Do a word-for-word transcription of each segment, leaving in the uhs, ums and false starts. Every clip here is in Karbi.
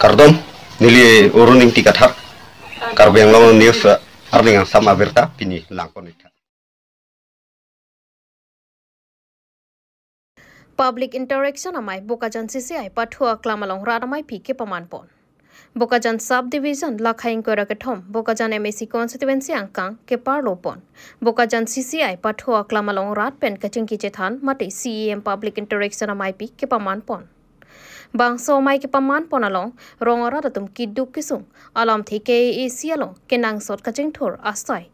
Kardom, neli Arun Ingti Kathar, Karbi Anglong News, eh, arni angsam abirta pini langpon-iktha. Public interaction amei Bokajan C C I pathu aklam along rat ameipi kepamanpon. Bokajan Sub Division lakha ingkoi ra kethom, Bokajan M A C constituency angkang keparlopon. Bokajan C C I pathu aklam along rat pen kachingki chethan mate C E M public interaction ameipi kepamanpon. Bangso amei kepamanpon along rong arat atum keduk kesung, alamthe K A A C along kenangsot kachingthur asai,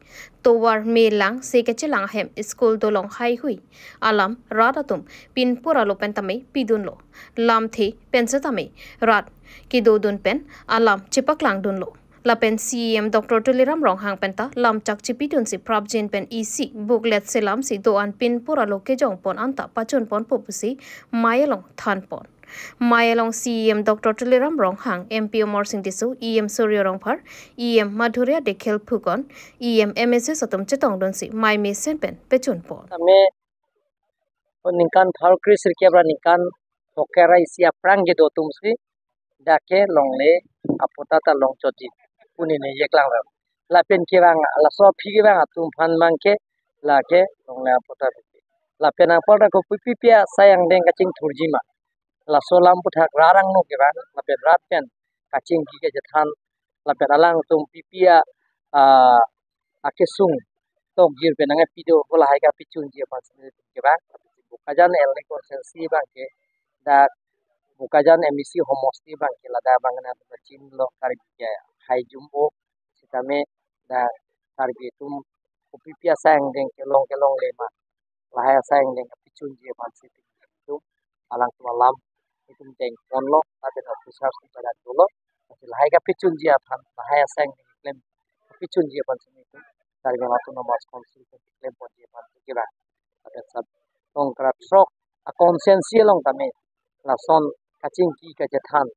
tovar me lang se kachelang ahem school dolong haihui alam rat atum pinpur alo pen tame pidunlo. Lamthe pen setame rat kedodun pen alam chepaklangdunlo. Lapen C E M Doctor Tuliram Ronghang penta lamchak chepidunsi prapjin pen isi booklet selamsi do-an pinpur alo kejongpon anta pachunponpo pusi amei along thanpon. Amei along C E M Doctor Tuliram Ronghang, M P Amarsing Tisso, E M Surjya Rongphar, E M Madhurya Dikshit Phukan, E M M S S atum chetongdunsi amei mesen pen pachunpon. Tame ningkan pharo kre sirkep ra ningkan phokep ra isi aphrang kedo atumsi dak ke longle apatta ta longchotji pu neli ningje klang ram. Lapen kevang laso aphi kevang atum aphan abang ke lake longle apatta. Lapen anparta kopi pi asai angdeng kachingthurji ma, laso alam aphuthak rat angno kevang lapen rat pen kachingki kachethan lapen alangtum pi pi a, ah, akesung tokjir pen nangkepi do pu lahai kapachunji aphansi nelitum kevang. Bokajan L D constituency abang ke dak Bokajan M A C homosti abang ke ladak abang nangpachinlo Karbi ke hai jumbo sitame dak Karbi atum kopi pi asai angdeng kelong kelongle ma, lahai asai angdeng kapachunji aphansi nelitum alangtum alam nelitum dengponlo, lapen officers atum padan dolo, lasi lahai kapachunji aphan, lahai asai angdeng klem kapachunji aphansi nelitum Karbi Anglong Autonomous Council klem ponji aphansi kevang. Lapen sat tongkra throk a constituency along tame lason kachingki kachethan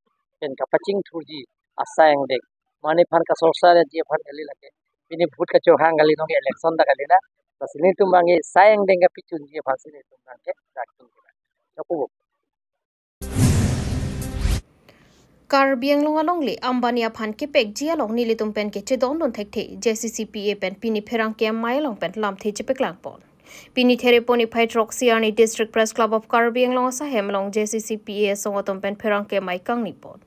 pen kapachingthurji asai angdeng, mane aphan kasorsa ji aphan kali lake. Pini vote kachohang kali, nonke election ta kali na. Lasi nelitum abang ke asai angdeng kapachunji aphansi nelitum abang ke dak tung. Chokubo. Karbi Anglong alongle Ambani aphan kepekji along nelitum pen kechedondun thekthe, J C C P A pen pini pherangke amei along pen lamthe chepaklangpon. Pini Thereponi phai throksi arni District Press Club of Karbi Anglong asahem along J C C P A asong atum pen pherangke amei kangnipon.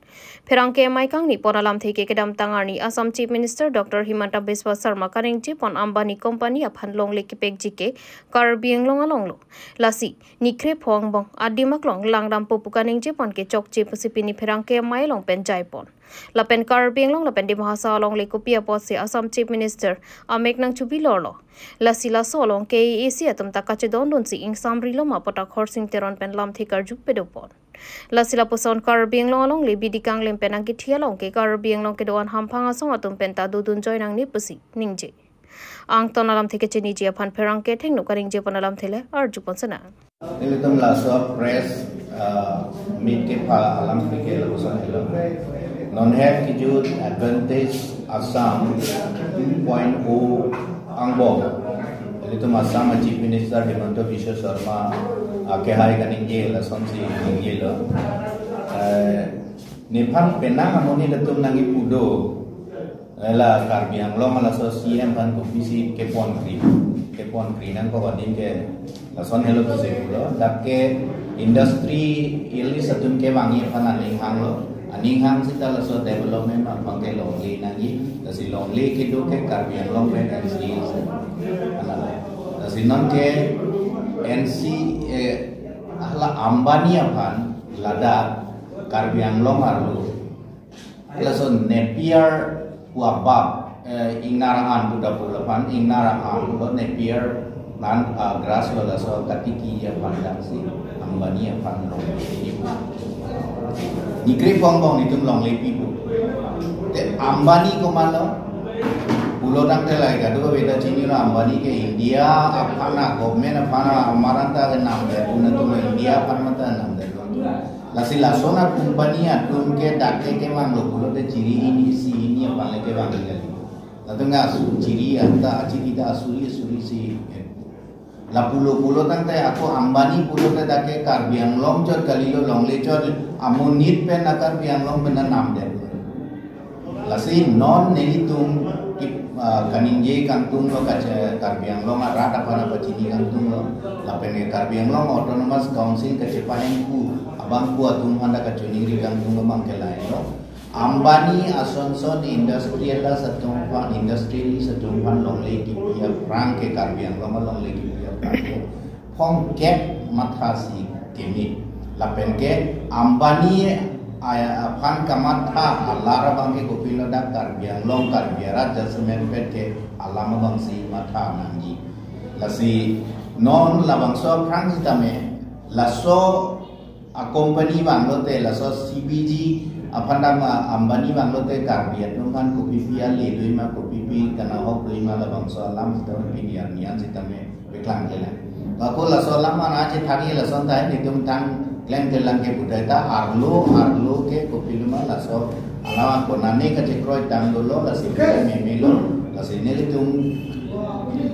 Pherangke amei kangnipon alamthe ke kedamtang arni Assam Chief Minister Doctor Himanta Biswa Sarma kaningjepon Ambani Company aphan longle kepekji ke Karbi Anglong alonglo. Lasi nikre pho angbong adim aklong langdampo pu kaningjepon ke chokche pusi pini pherangke amei along pen jaipon. Lapen Karbi Anglong lapen Dima Hasao alongle kopi apotsi Assam Chief Minister amek nangchubilorlo. Lasi laso along K A A C atum ta kachedondunsi ingsamrilo ma pu ta Khorsing Teron pen lamthe karju padopon. Lasi lapuson Karbi Anglong alongle bidi kanglim pen angkithi along ke Karbi Anglong kedo-an hamphang asong atum pen ta dodun joi nangne pusi ningje. Angton alamthe kechiniji aphan pherangke athengno kaningjepon alamthe le arjupon sena. Ilitum laso press, ah, meet kepha alamthe ke lapuson helo. Non hek kijut advantage Assam two point oh angbong. Ilitum Assam a Chief Minister Himanta Biswa Sarma, ah, kehai kaningje lasonsi ningjelo. Eh, nephan penang amonit atum nangkipu do. Eh, la Karbi Anglong laso C M aphan kopisi keponkri. Keponkri nangkok adim ke lason helo pusi pulo. Dak ke industrialist atum kevangji aphan aning hanglo. Aning hang seta laso development aphan ke longle nangji. Lasi longle kedo ke Karbi Anglong pen N C. Lasi nonke N C, eh, hala Ambani aphan ladak Karbi Anglong arlo. Laso Napier pu abab, eh, ingnar angan pu ta pu laphan, ingnar angan pulo Napier plant, ah, grass lo laso katiki aphan daksi Ambani aphan longle. Nikre pho angbong netum longle pipo. Te Ambani komatlo? Pulo tangte lahai kadokave ta chinilo Ambani ke India aphan a government aphan a amaranta ke namdet pu, netum India aphan mata namdet. Lasi lason a company atum ke dak ke kevanglo pulote chiri hini isi hini aphan le kevang kali. Latum ke asu chiri anta achiri ta asuri asuri si. Lapulo pulo tangte ako Ambani pulote dak ke Karbi Anglong chot kalilo, longle chot, amonit pen a Karbi Anglong pen namdet. Lasi non nelitum ki, ah, kaningje kangtung lo kache Karbi Anglong arat aphan apachini kangtung lo. Lapen ke Karbi Anglong Autonomous Council kachepahingpu abangphu atum aphan ta kachiningri kangtung lo abang ke lahelo. Ambani asonson industrialist atum aphan, industrialist atum aphan longle kipi aphrang ke Karbi Anglong alongle kipi aphrang ke phongkep mathasi keme. Lapen ke Ambani a-, aphan kamatha alar abang ke kopilo dak Karbi Anglong, Karbi arat jasemet pet ke alam abangsi matha nangji. Lasi non labangso aphrang sitame, laso a-company vanglote, laso C B G aphan dam, a, Ambani vanglote Karbi atum aphan kopipi ale doji ma, kopipi kanahok doji ma, labangso alam sitame pini arni an sitame paklang klemkle. Ako laso alam an aje thagi lason ta nelitum tang klemkle lang ke budai ta arlo, arlo ke kopiloma laso alam ako nane kachekroi tang dolo, lasi meme lo, lasi nelitum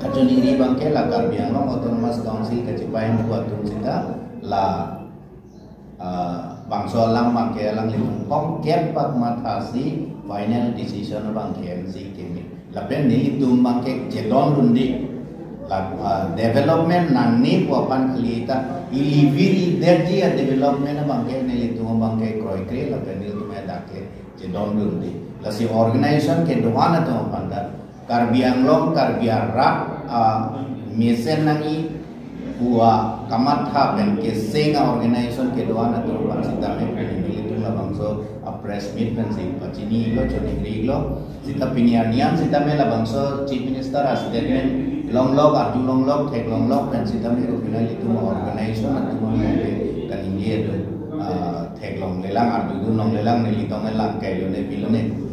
kachiningri abang ke la Karbi Anglong Autonomous Council kachepahingpu atum sita la, ah, bangso alam abang ke alanglitum phongkep pak mathasi final decision abang ke M C keme. Lapen nelitum abang ke chedondunde. La, ah, development nangnepo aphan kali ta ilivir idetji a-development abang ke nelitum abang ke kroikre lapen nelitum dak ke chedondunde. Lasi organization kedo-an atum aphan ta Karbi Anglong, Karbi arat, ah, mesen nangji pu akamatha pen keseng a-organization kedo-an atum aphan sitame pini nelitum labangso a-press meet pensi pachinilo, chiningri lo. Sita pini arni an sitame labangso Chief Minister a-statement longlok, arju longlok, theklonglok pen sitame kopilo nelitum organization atum aphan ke kaningje atum, ah, theklonglelang, arjudun longlelang, neli tong elang kailo ne pilo ne.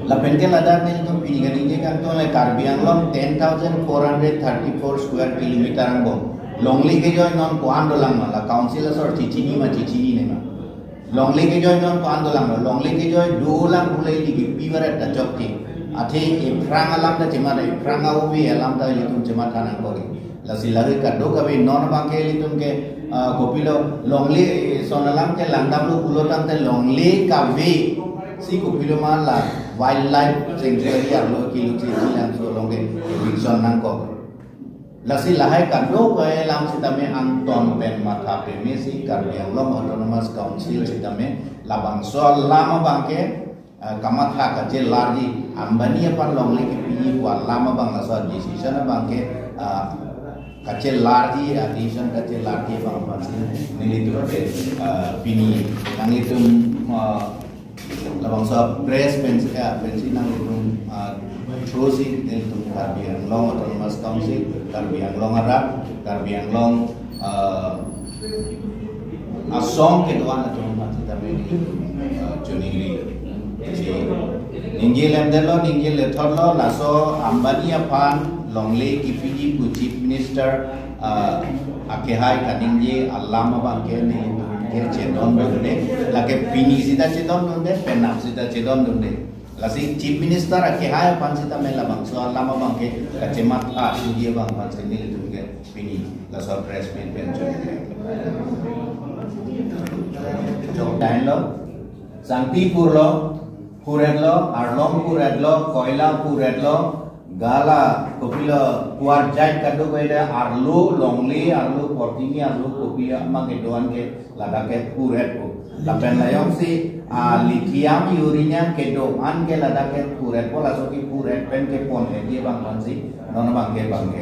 Lapen ke ladak nelitum pini kaningje kangtung le Karbi Anglong ten thousand four hundred thirty-four square kilometer angbong longle kejoi non ko-an dolang ma, la council asor chichini ma, chichini ne ma. Longle kejoi non ko-an dolang ma, longle kejoi dolang pule ili kipi barat ta chokche. Athe ephrang alam ta chematha, ephrang a-ove alam ta ilitum chematha nangkok. Lasi lahai kadokave non abang ke ilitum ke, ah, kopilo longle, eh, son alam ke langdamlo pulo tangte longle kave si kopiloma la wildlife sanctuary arlo kilu chisi langso along ke eviction nangkok. Lasi lahai kadokave alam sitame angton pen matha peme si Karbi Anglong Autonomous Council sitame labangso alam abang ke, eh, kamatha kachelarji, Ambani aphan longle kepiji pu alam abang laso decision abang ke, eh, kachelarji, a-decision kachelarji abang aphansi nelitum ke, eh, pini nanglitum, eh, labangso press pensi, eh, pensi nanglitum, eh, through si nelitum Karbi Anglong Autonomous Council, Karbi Anglong arat, Karbi Anglong, eh, asong kedo-an atum aphan sitame nelitum, eh, chiningri. Jadi, ningje lemdetlo, ningje lethotlo, laso Ambani aphan longle kepiji pu Chief Minister, eh, akehai kaningje alam abang ke nelitum ke chedondunde, lake pini sita chedondunde, penap sita chedondunde. Lasi Chief Minister akehai aphan sitame labangso alam abang ke kachematha, ah, suji abang aphansi nelitum ke pini laso press meet pen choningri. Chok dain lo, sangti purlo, puretlo, arlong puretlo, koila puretlo, gala kopilo kuarjai kadokave arlo longle, arlo portini, arlo kopi abang kedo-an ke ladak ke puretpo. Lapen la jongsi, ah, lithium uranium kedo-an ke ladak ke puretpo, laso kepuret pen kepon hedi abang aphansi non abang ke abang ke.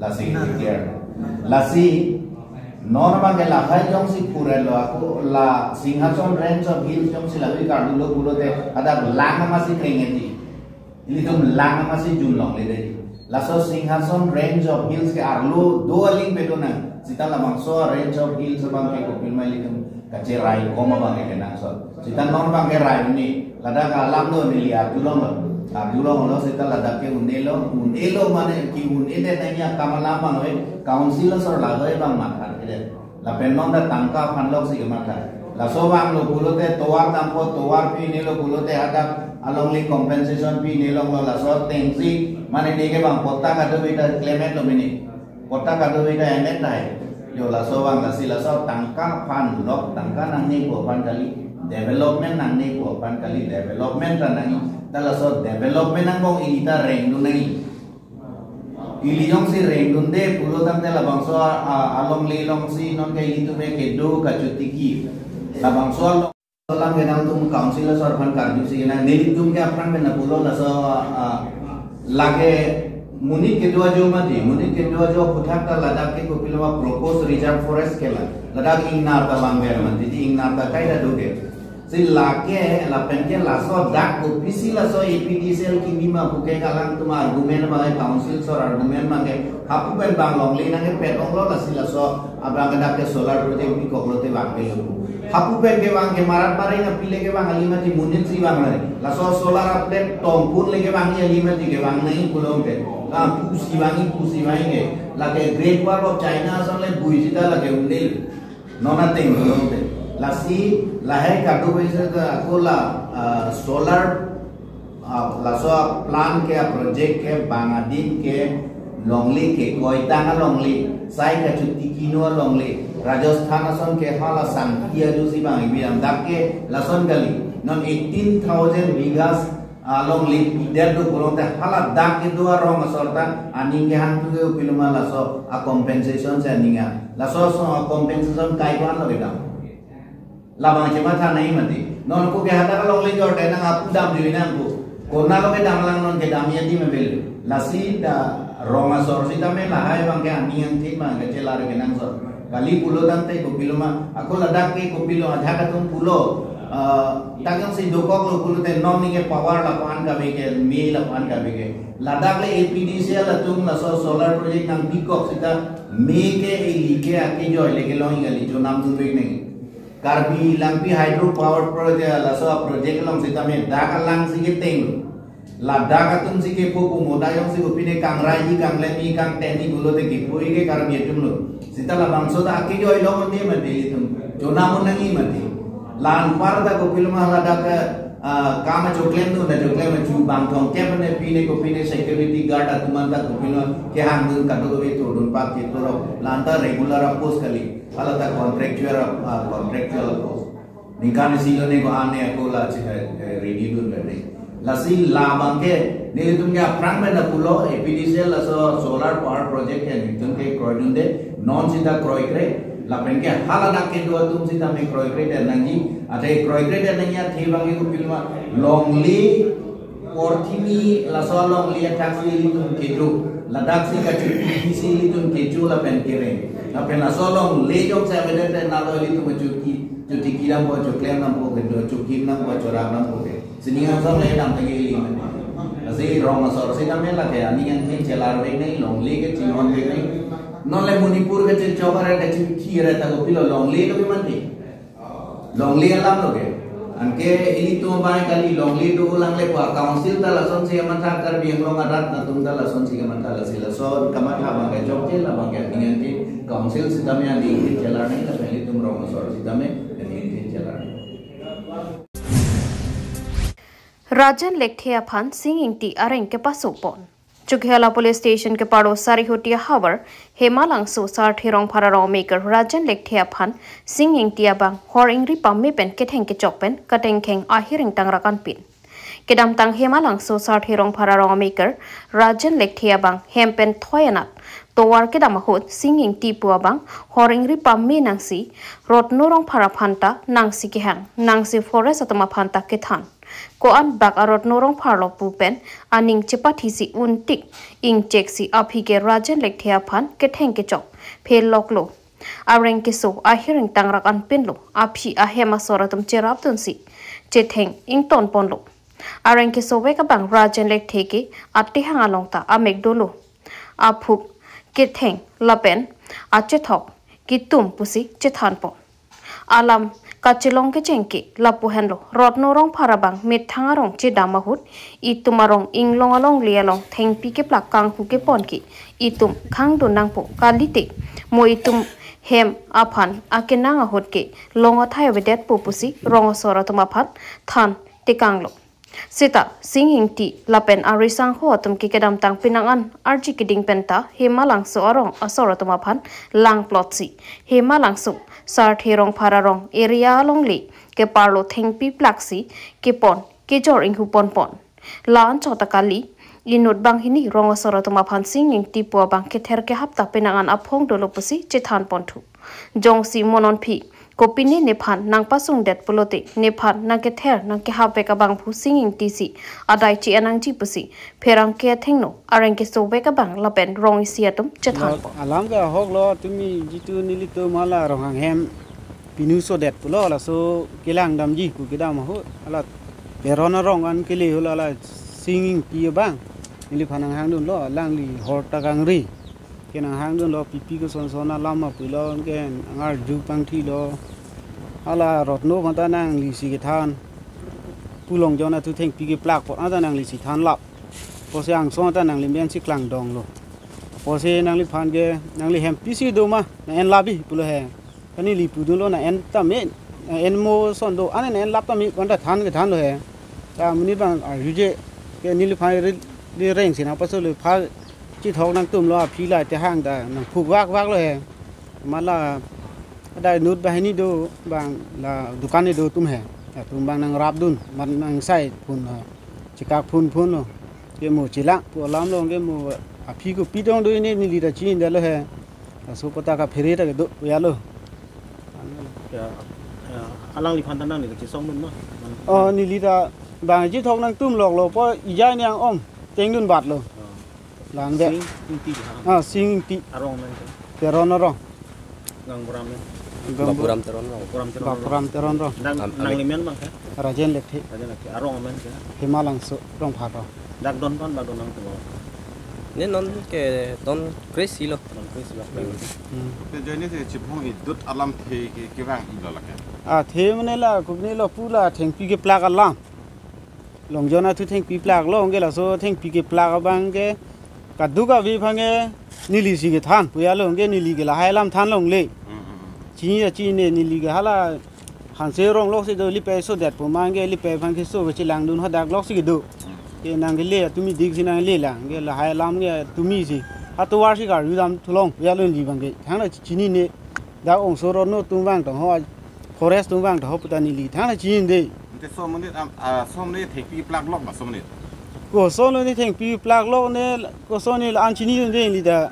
Lasi clear. Lasi non abang ke lahai jongsi puretlo, ako la Singhason Range of Hills jongsi lahai kardulo pulote hadak lang amatsi kreng hedi. Ilitum lang amatsi junlongledetji. Laso Singhason Range of Hills ke arlo do aling pe donang. Sita labangso Range of Hills abang ke kopiloma ilitum kacheraikom abang ke kenangsot. Sita non abang ke rai un-e. Ladak alam do neli arjulonglo. Arjulonglo sita ladak ke un-elo. Un-elo mane ke un-edet nangji akam alam abang ave. Council asor lahai abang mathadet. Lapen non ta tangka aphan loksi kematha. Laso vanglo pulote tovar dampo, tovar pinelo pulote hadak alongle compensation pinelonglo, laso atengsi mane neke abang patta kadokave ta klemetlo mene. Patta kadokave ta emet tahai. Jo laso vang lasi laso tangka aphan lok, tangka nangnepo aphan kali. Development nangne pu aphan kali, development ta nangji. Ta laso development angbong ili ta rengdun nangji. Ili jongsi rengdunde pulo tangte labangso a, a, alongle alongsi nonke ilitum ke kedo kachotiki. Labangso along alam ke nangtum council asor aphan karjusi nang nelitum ke aphrang pen pulo laso, a, lake monit kedo ajo mati, monit kedo ajo aphuthak ta ladak ke kopilo ma proposed reserve forest ke la. Ladak ingnar ta bang ber mati, di ingnar ta kaita do ke. Si lake lapen ke laso dak kopisi laso A P D C L kimi ma pu ke alangtum argument bang ke, council asor argument bang ke, hapu pen bang longle nangkepet onglo, lasi laso abang ke dak ke solar project bikok lote bang ke lo. Hapu pen ke bang ke marat maring aphi le ke bang kali mati, monit si bang le. Laso solar plate tongpun le ke bang kali mati ke bang nangji pulote. Ah, pusi bang, pusi bang ke. Lake Great Wall of China ason le bui sita lake undil. Non ateng pulote. Lasi lahai kadokave sita ako la, ah, solar, ah, laso plan ke, project ke bang adim ke longle ke, koitang alongle, sai kachotiki no alongle, Rajasthan ason ke hala sangpi ajosi bang ibi dak ke lason kali. Non eighteen thousand bighas alongle pidet do pulote hala dak kedo arong asor ta aning kehang thu ke kopilo ma laso a compensation si aning a. Laso so a compensation kai ko-an lo kedam. Labang chematha nangji mati. Non ko ke hadak alongle jor ke nang apu damji nang ko. Konat lo kedam lang, non kedamji adim avel. Lasi ta rong asor sitame lahai bang ke aning angthin bang ke chelar kenangsot. Kali pulo tangte kopilo ma, ako ladak ke kopilo ajahak atum pulo, ah, ta jongsi dokok lo pulote non neke power lapu-an kave ke, me lapu-an kave ke. Ladak le A P D C L atum laso solar project nangpikok sita me ke ili ke akejoi le kelong kali, chonam dunvek nangji. Karbi Langpi Hydro Power Project, laso project along sitame dak alang si keteng lo. Ladak atum si kepho pu moda jongsi kopine kangrai ji, kanglen ji, kangten ji pulote kepho ke Karbi atum lo. Sita labangso ta akejoi long ande mati ilitum. Chonam un nangji mati. La anpar ta kopilo ma ladak, ah, kam achoklem tu na choklem chu bang thomkep ne pine kopine security guard atum anta kopilo kehang dun kadokave turdun pak ke turo. La anta regular a post kali. Hala ta contractual, ah, contractual post. Ningkan isi lo ne ko-an ne ako la chi, eh, ready dun berde. Lasi labang ke nelitum ke aphrang pen pulo A P D C L laso solar power project ke nelitum ke kroidunde, non sita kroikre, lapen ke hala dak kedo atum sitame kroikre det nangji, athe kroikre det nangji athe bang ke kopilo ma longle porthimi laso alongle athak si ilitum kedo, ladak si kachotiki si ilitum kecho lapen kereng. Lapen laso alongle jongsi avedet te nalo ilitum chotiki, chotiki dampo, choklem dampo, kedo chokim dampo, chorap dampo ke. Sining angsong le dam tangte ili. Lasi rong asor sitame lake aning angthin chelarvek nangji, longle ke chinghonvek nangji. Non le Manipur ke chinchok are ke chinki are ta kopilo longle lo ke mati. Longle alam lo ke. Anke ilitum abang kali longle do lang le pa council ta lasonsi kamatha, Karbi Anglong arat atum ta lasonsi kamatha, lasi lason kamatha abang ke chokche, labang ke aning angthin council sitame aning angthin chelar nangji, lapen ilitum rong asor sitame aning angthin chelar nangji. Rajen Lekthe aphan Sing Ingti areng kepasopon. Chokihola Police Station kepado Sarihuti ahavar Hemalangso Sarthe Rongphar arong amekar Rajen Lekthe aphan Sing Ingti abang hor ingri pame pen ketheng kechok pen katengkheng ahir ingtangrak anpin. Kedamtang Hemalangso Sarthe Rongphar arong amekar Rajen Lekthe abang hem pen thoi anat tovar kedam ahut Sing Ingti pu abang hor ingri pame nangsi Rotno Rongphar aphan ta nangsi kehang, nangsi forest atum aphan ta kethan. Ko-an bak a Rotno Rongphar lo pu pen aning chepathisi un tik ingcheksi aphi ke Rajen Lekthe aphan ketheng kechok phelok lo. Areng keso ahir ingtangrak anpin lo, aphi ahem asor atum cherapdunsi chetheng ingtonpon lo. Areng kesovek abang Rajen Lekthe ke atehang along ta amek dolo. Aphuk ketheng lapen achethok kitum pusi chethanpo. Alam kachelong kecheng ke lapu henlo, Rotno Rongphar abang methang arong chedam ahut itum arong inglong alongle along thengpi keplak kanghu kepon ke itum khangdun nangpo, kalite mo itum hem aphan akenang ahut ke long athai avedetpo pusi rong asor atum aphan than tekanglo. Seta Sing Ingti lapen arisangho atum ke kedamtang penang an arji keding penta Hemalangso arong asor atum aphan langplotsi Hemalangso Sarthe Rongphar arong area alongle keparlo thengpi plaksi kepon kejor inghu ponpon. La-anchot ta kali, inut banghini rong asor atum aphan Sing Ingti pu abang kether kehap ta penang an aphong dolo pusi chethan ponthu. Jongsi mo non aphi kopine nephan nangpasungdet pulote nephan nangkether nangkehapvek abang pu Sing Ingti si adai chi-en nangji pusi pherangke athengno areng kesovek abang lapen rong isi atum chethan pon. Alam ke ahok lo, tumi jitu nelitum hala rong anghem pinu sodet pulo, laso kelang damji pu kedam ahut hala Teron arong an kele hula hala Sing Ingti abang neliphan nanghangdunlo, alangli hor ta kangri. Ke nanghangdunlo, pipi koson son alam ma pulo, ke nangarju pangthilo. Hala Rotno aphan ta nanglisi kethan pu, Longjon athu thengpi keplak apot ta nanglisi thanlap. Pusi angsong ta nangli men si klangdonglo. Pusi nangliphan ke, nangli hem pisi do ma, nang-en labi pulo he. Kani li pudunlo, nang-en tame, nang-en mo son do, ane nang-en lap tame, anta than kethanlo he. Ta amonit abang arjuje, ke neliphan ri, ri reng si nangpaso le pha chithok nangtumlo, aphi la te hang ta nangphuk vak vaklo he. Mala adai inut banghini do abang la dukan do atum he. Atum abang nangrapdun, mat nangsai phun, chekak phun phunlo. Ke mo chelang pu alamlo, ke mo aphi kopi dong do, ini neli ta chinidetlo he. Laso apot ta kaphere ta kedo pu ya lo. Ya, ya, alangliphan ta nangli kachesongdun ma? Oh, neli ta bang chithok nangtum loklo pu ijai ni ang-ong tengdun batlo. Oh. Lang de. Sing Ingti ha? Ah, Sing Ingti. Arong amen ke? Teron arong. Gangburam amen? Gambu-, Bapuram Teron arong. Bapuram Teron arong. Bapuram Teron arong. Nang, am-, nangli amen abang ke? Rajen Lekthe. Rajen Lekthe. Arong amen ke? Hemalangso Rongphar arong. Dak don pan ba don nangtum? Ne non ke don kre-isi lo. Don kre-isi lo. Hmm. Hmm. Te ajoine si chibhong idut alamthe ke kevang-ilo lake? Athe mane la kopinelo pu la thengpi keplak alam. Longjon athu thengpi plaklo, anke laso thengpi keplak abang ke kadokave aphan ke nelisi kethan pu ya lo, anke neli ke lahai alam than longle. Hmm, hmm, hmm. Chini ya chini, neli ke hala Hanse arong lok si do, lipei sodet pu ma, anke lipei aphan keso kachelangdun hadak lok si kedo. Hmm. Ke nangkele atumi dik si nanglelang, anke lahai alam ke atumi si. Atovar si karju dam thu long pu ya lo neli abang ke. Thangta chinine. Dak ongso Rotno atum abang ta ho, forest atum abang ta ho pu ta neli thangta chinine. Ante so amonit am, ah, so amonit thengpi plak lok ma so amonit? Koson amonit thengpi plak lok ne, koson ne la-an chinine neli ta.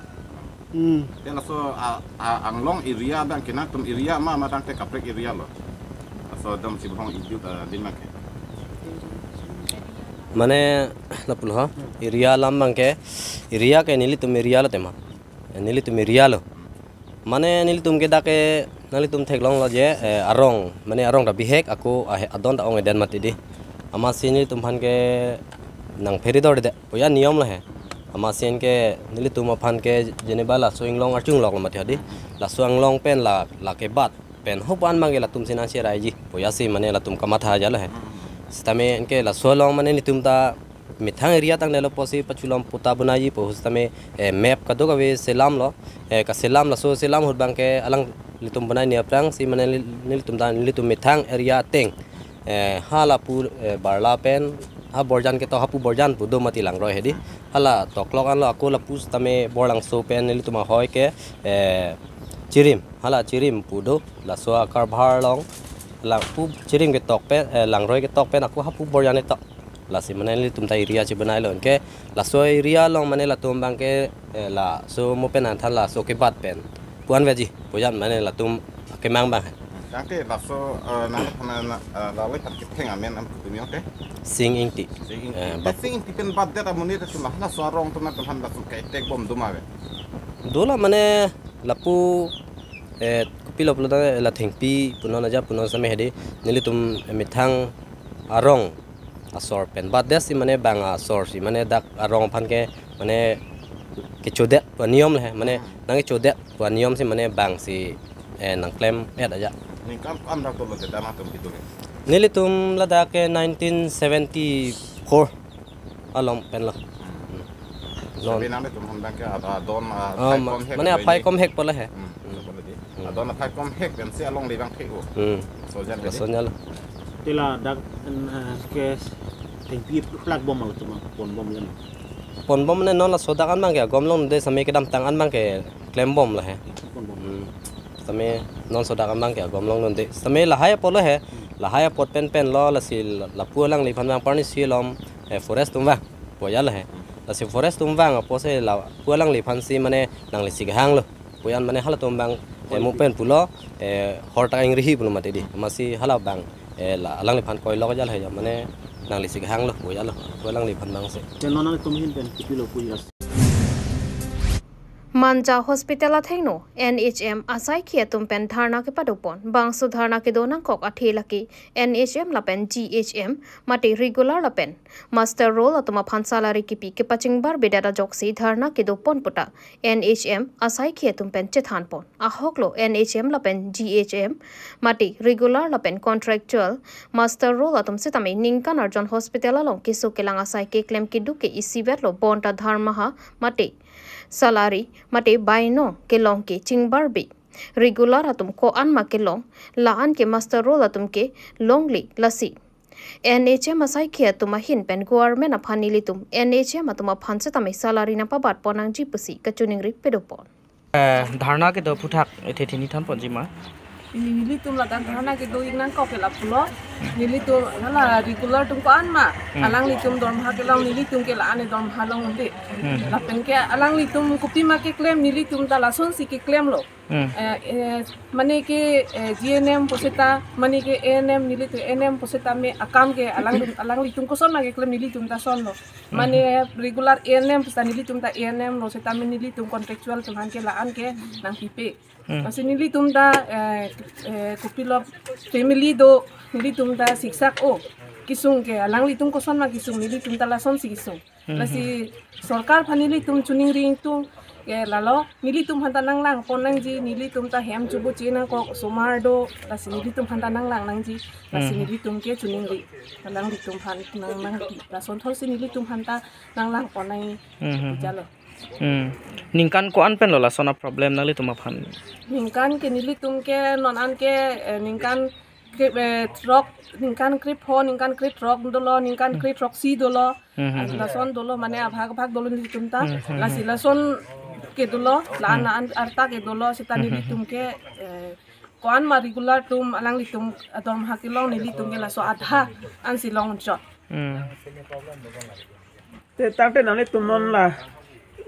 Hmm. Te laso, ah, ah, Anglong area abang ke nangtum area ma, ma tangte kaprek area lo? Laso dam chibhong idut, ah, adim abang ke. Mane lapulo ha, area alam abang ke, area ke nelitum area lo tema. Nelitum area lo. Mane nelitum ke dak ke, nanglitum theklonglo je, eh, arong, mane arong ta bihek, ako ahe-, adon ta ong-edet mati di. Amatsi nelitum aphan ke nangphere dorde pu ya niyom lo he. Amatsi anke nelitum aphan ke jeneba laso inglong archung lok lo mati ha di. Laso inglong pen la, la kebat pen hopan abang ke latum si nangcheraiji pu ya si mane latum kamatha ja lo he. Sitame anke laso along mane nelitum ta methang area tangdetlo pusi pachulom patta bonaiji pu, sitame, eh, map kadokave selamlo, eh, kaselam, laso selam ahut abang ke alanglitum bonai ni aphrangsi mane neli-, nelitum ta nelitum methang area ateng, eh, ha lapu, eh, Barla pen, ha Borjan ketok, hapu Borjan pu do mati langroi he di. Hala toklok anlo, ako lapu sitame Borlangso pen nelitum ahoi ke, eh, Chirim, hala Chirim pu do, laso akarbhar along, lapu Chirim ketok pen, eh, langroi ketok pen ako hapu Borjan ketok. Lasi mane nelitum ta area chibonailo, anke laso area along mane latum abang ke, eh, laso mo pen anthan laso kebat pen pu-an veji pu ya mane latum kemang abang. Tangte laso, eh, nang aphan na, eh, lalai aphan ketheng amen an kutumi ote? Sing Ingti. Sing Ingti. Eh, te bap- Sing Ingti pen batdet amonit atum laso arong atum nangtum aphan laso ke-attack bom do ma ave? Dola mane lapu, eh, kopilo pulo ta la thengpi punon aja punon sitame he di, nelitum methang arong asor pen batdet si mane bang asor si mane dak arong aphan ke mane kechodet pu aniyom le he, mane nangkechodet pu aniyom si mane bang si, eh, nangklem-et aja. Ningkan ko-an dak dolo te dam atum kitu ke? Nelitum ladak ke nineteen seventy-four along pen lo. Hmm. Non. Sabi nanglitum aphan abang ke ad-, adon, ah, oh, aphai ma-, kom hek mane lo aphai ini. Kom hek pulo he. Hmm. Hmm. Pulo di. Hmm. Adon aphai kom hek pensi alongle abang thek-o. Hmm. Laso jan laso di. Jan lo. Te ladak, eh, ke Pi plak bom lo tuma pon bom yan. Pon bom ne non laso dak an abang ke agom longde, sitame kedamtang an abang ke klem bom lo he. Pon bom. Hmm. Sitame non laso dak an abang ke agom longde. Sitame lahai apot lo he. Hmm. Lahai apot pen pen lo, lasi la-, lapu alangliphan abang parni si lom, eh, forest atum abang. Pu ajat lo he. Hmm. Lasi forest atum abang apotsi lapu alangliphan si mane nanglisi kehang lo. Pu ajat mane halatum abang, eh, mu pen pulo, eh, hor ta ingrihi pulo mati di. Amatsi hala abang, eh, la, alangliphan koilok ajat lo he, mane nanglisi kehang lo, pu ajat lo. Pu alangliphan abang si. Te non nangtum ahin pen kopilo pu ajat. Manja Hospital athengno N H M asaikhi atum pen dharna kepadopon. Bangso dharna kedo nangkok athe lake N H M lapen G H M mate regular lapen muster roll atum aphan salary kipi kepachingbarbedet ajoksi dharna kedopon puta N H M asaikhi atum pen chethanpon. Ahoklo N H M lapen G H M mate regular lapen contractual muster roll atum sitame ningkan arjon hospital along keso kelang asai keklem keduk ke isivet lo, bonta dharmaha mate salary mate baino kelong ke chingbarbe. Regular atum ko-an ma kelong, la-an ke muster roll atum ke longle, lasi N H M asaikhi atum ahin pen government aphan nelitum N H M atum aphan sitame salary nangpabatpon nangji pusi kachiningri padopon. Eh, dharna kedo aphuthak ethe thini thanponji ma? Nelitum ladak dharna kedo ik nangkok ke lapulo. Nelitum hala regular atum ko-an ma. Hmm. Alanglitum dormoha kelong, nelitum ke la-an dormoha longde. Hmm. Lapen ke alanglitum kopima keklem, nelitum ta lasonsi keklem lo. Hmm. Eh, eh, mane ke, eh, G N M puseta, mane ke A N M, nelitum A N M puseta me akam ke alang, alanglitum koson ma keklem, nelitum ta lason lo. Mane regular A N M puseta nelitum ta A N M lo, sitame nelitum contractual atum aphan ke la-an ke nangpipe. Hmm. Lasi nelitum ta, eh, eh, kopilo family do, nelitum ta siksak o. Kesung ke alanglitum koson ma kesung, nelitum ta lasonsi kesung. Hmm. Lasi sorkar aphan nelitum chiningri ingtung ke lalo, nelitum aphan ta nanglangpon nangji, nelitum ta hem chubu che nangkok, osomar do, lasi nelitum aphan ta nanglang nangji, lasi Hmm. nelitum ke chiningri, alanglitum aphan nang nang lason thotsi nelitum aphan ta nanglangpon nang Hmm, hmm, hmm. jalo. Hmm. Ningkan ko-an pen lo lason aproblem nanglitum aphan? Ningkan ke nelitum ke non an ke, eh, ningkan kre-, eh, throk, ningkan krepho, ningkan krethrok dolo, ningkan Hmm. krethroksi dolo. Hmm, hmm, hmm. Lason dolo, mane abhag abhag dolo nelitum ta. Hmm, hmm, Lasi hmm. lason ke dolo, la-an Hmm. la-an arta ke dolo, seta Hmm, hmm, nelitum ke, eh, ko-an ma regular atum alanglitum adormoha kelong, nelitum ke laso adha ansi longchot. Hmm. Te tangte nanglitum non la,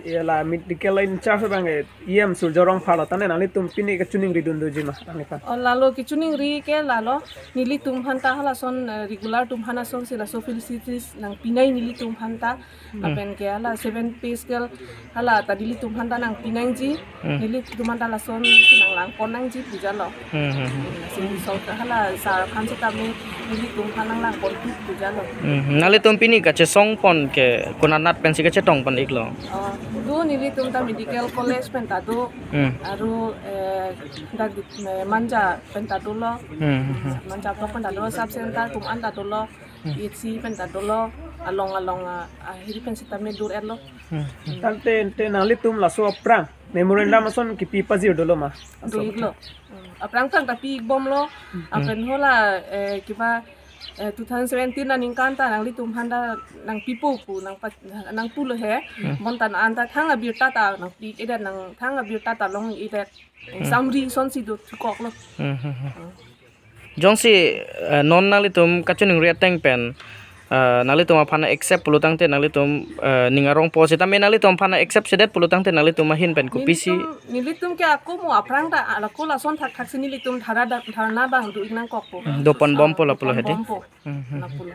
ya la medical in charge abang ke E M Surjya Rongphar lo, tangte nanglitum pini kachiningridun doji ma nangliphan? O lalo kachiningri ke lalo, nelitum aphan ta halason, eh, regular atum aphan asonsi laso facilities nangpi nai nelitum aphan ta, Hmm. lapen ke hala seven pay scale hala ta nelitum aphan ta nangpi nangji, Hmm. nelitum aphan ta lasonsi nanglangpon nangji pu jalo. Hmm, hmm, hmm. Lasi sorkar hala sar aphan sitame nelitum aphan nanglangpon pu jalo. Hmm, hmm. Nanglitum pini kachesongpon ke konat nat pensi kachetongpon iklo? Oh, do nelitum ta medical college pen ta do, Hmm. aru, eh, dak, eh, Manja pen ta dolo, Hmm, hmm, hmm. Manja block pen ta dolo, sub center atum an ta dolo, Hmm. P H C pen ta dolo, along along, ah, ahiri pen sitame dur-etlo. Hmm. Tangte, te nanglitum laso aphrang memorandum ason kipi pajir dolo ma? Do iklo. Hmm. Aphrang aphrang ta pi ik bomlo. Hmm. Lapen hala, eh, kiba, eh, two thousand seventeen aningkan ta nanglitum aphan ta nangpipo pu, nangpa-, nangpulo he. Hmm. Bonta non an ta thang abirta ta nangpi-ik-edet, nang thang abirta ta long-ik-edet. Hmm. Samri asonsi do thukoklo. Hmm, hmm, hmm. Hmm. Jongsi, eh, non nanglitum kachiningri ateng pen, eh, nanglitum aphan accept pulo tangte nanglitum, eh, ning arongpo, sitame nanglitum aphan accept sedet pulo tangte nanglitum ahin pen kopisi? Nelitum, nelitum ke ako mo aphrang ta, alako lason thakthak si nelitum dhara da-, dharna abang do ik nangkokpo. Hmm, dopon bompo lapulo hedi? Dopon bompo. Hmm, hmm, hmm. Lapulo.